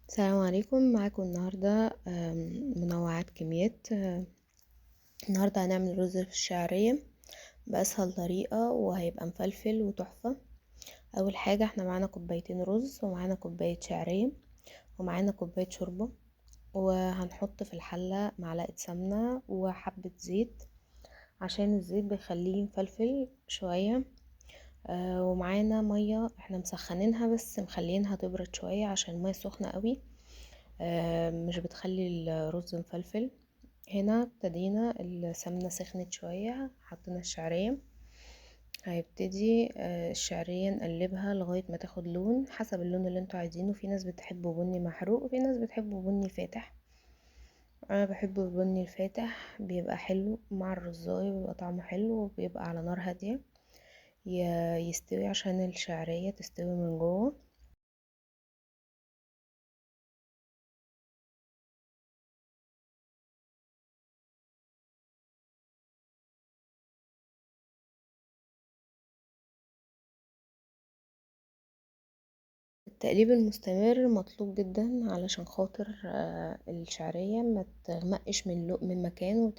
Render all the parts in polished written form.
السلام عليكم. معاكم النهاردة منوعات كميات. النهاردة هنعمل رز بالشعرية بأسهل طريقة، وهيبقى مفلفل وتحفة. أول حاجة احنا معانا كوبايتين رز، ومعانا كوباية شعرية، ومعانا كوباية شوربة، وهنحط في الحلة معلقة سمنة وحبة زيت عشان الزيت بيخليه مفلفل شوية. ومعانا مية احنا مسخنينها بس مخلينها تبرد شوية عشان المية سخنة قوي، مش بتخلي الرز مفلفل. هنا ابتدينا السمنة سخنت شوية، حطينا الشعرية. هيبتدي الشعرية نقلبها لغاية ما تاخد لون حسب اللون اللي انتوا عايزينه. في ناس بتحبه بني محروق وفي ناس بتحبه بني فاتح. انا بحبه البني الفاتح، بيبقى حلو مع الرزاية، بيبقى طعمه حلو، وبيبقى على نار هادية يستوي عشان الشعرية تستوي من جوه. التقليب المستمر مطلوب جدا علشان خاطر الشعرية ما تغمقش من مكان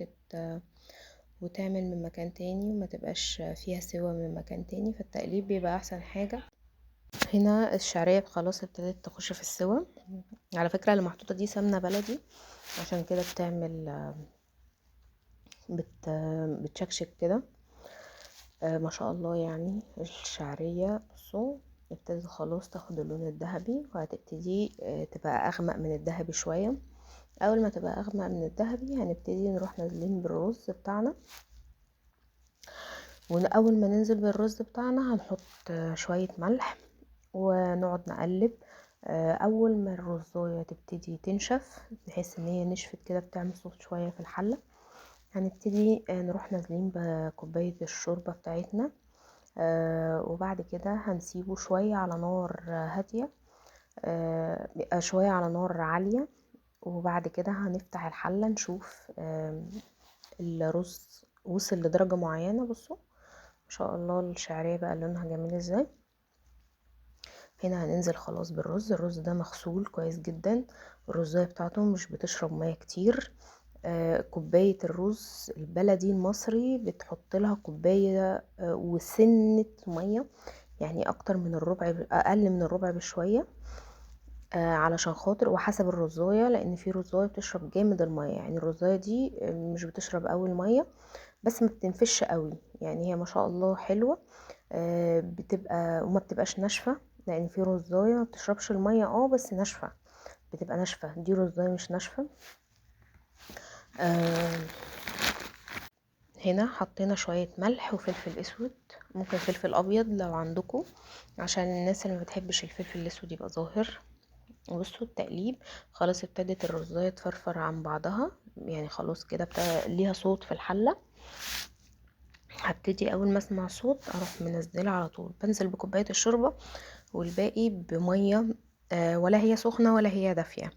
وتعمل من مكان تاني، وما تبقاش فيها سوى من مكان تاني، فالتقليب بيبقى احسن حاجة. هنا الشعرية خلاص ابتدت تخش في السوى. على فكرة اللي محطوطة دي سمنة بلدي، عشان كده بتشكشك كده. ما شاء الله، الشعرية بصوا ابتدت خلاص تاخد اللون الذهبي، وهتبتدي تبقى اغمق من الذهبي شوية. اول ما تبقى اغمق من الذهبي هنبتدي نروح نازلين بالرز بتاعنا. واول ما ننزل بالرز بتاعنا هنحط شوية ملح ونقعد نقلب. اول ما الرزاية تبتدي تنشف، نحس ان هي نشفت كده، بتعمل صوت شوية في الحلة، هنبتدي نروح نازلين بكوباية الشوربة بتاعتنا. وبعد كده هنسيبه شوية على نار هادية، شوية على نار عالية، وبعد كده هنفتح الحلة نشوف الرز وصل لدرجة معينة. بصوا ما شاء الله الشعرية بقى لونها جميل ازاي. هنا هننزل خلاص بالرز. الرز ده مغسول كويس جدا، الرزاية بتاعته مش بتشرب مية كتير. كوباية الرز البلدي المصري بتحط لها كوباية وسنة مية، يعني اكتر من الربع، اقل من الربع بشوية، علشان خاطر وحسب الرزاية، لان في رزاية بتشرب جامد المية، يعني الرزاية دي مش بتشرب قوي المية، بس ما بتنفش قوي، يعني هي ما شاء الله حلوة، بتبقى وما بتبقاش ناشفة، لان في رزاية ما بتشربش المية، بس ناشفة، بتبقى ناشفة، دي رزاية مش ناشفة. هنا حطينا شوية ملح وفلفل اسود، ممكن فلفل ابيض لو عندكم، عشان الناس اللي ما بتحبش الفلفل الاسود يبقى ظاهر. بصوا التقليب خلاص ابتدت الرزاية تفرفر عن بعضها، يعني خلاص كده ليها صوت في الحلة. هبتدي اول ما اسمع صوت اروح منزله على طول، بنزل بكوباية الشوربة والباقي بمية، ولا هي سخنة ولا هي دافية،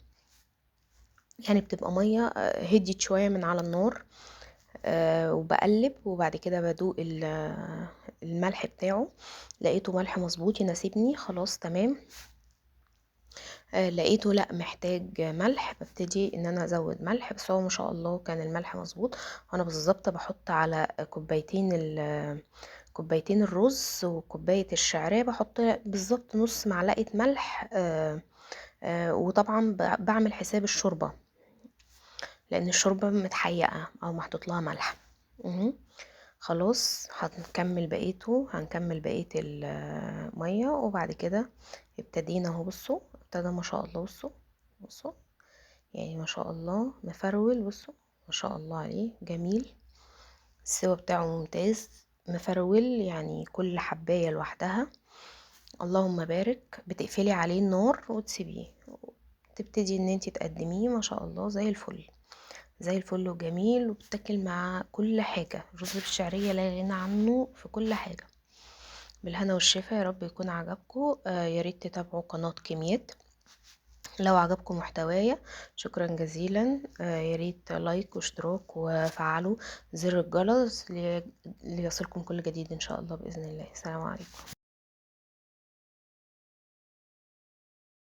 يعني بتبقى مية، هديت شوية من على النار، وبقلب، وبعد كده بدوق الملح بتاعه، لقيته ملح مظبوط يناسبني خلاص تمام. لقيته لا محتاج ملح ببتدي ان انا ازود ملح، بس هو ما شاء الله كان الملح مظبوط. وانا بالظبط بحط على كوبايتين الرز وكوباية الشعرية، بحط بالظبط نص معلقة ملح، وطبعا بعمل حساب الشوربة لان الشوربة متحيقة او محطوط لها ملح. خلاص هنكمل بقيته، هنكمل بقية المية، وبعد كده ابتدينا اهو. بصوا ابتدى ما شاء الله، بصوا بصوا يعني ما شاء الله مفرول، بصوا ما شاء الله عليه جميل، السوا بتاعه ممتاز، مفرول يعني كل حباية لوحدها، اللهم بارك. بتقفلي عليه النار وتسيبيه، تبتدي ان انتي تقدميه ما شاء الله زي الفل، زي الفل وجميل، وبتاكل مع كل حاجة. الرز بالشعرية لا غنى عنه في كل حاجة. بالهنا والشفا، يا رب يكون عجبكم. يا ريت تتابعوا قناة كيميات لو عجبكم محتوايا. شكرا جزيلا. يا ريت لايك واشتراك وفعلوا زر الجرس ليصلكم كل جديد ان شاء الله باذن الله. السلام عليكم.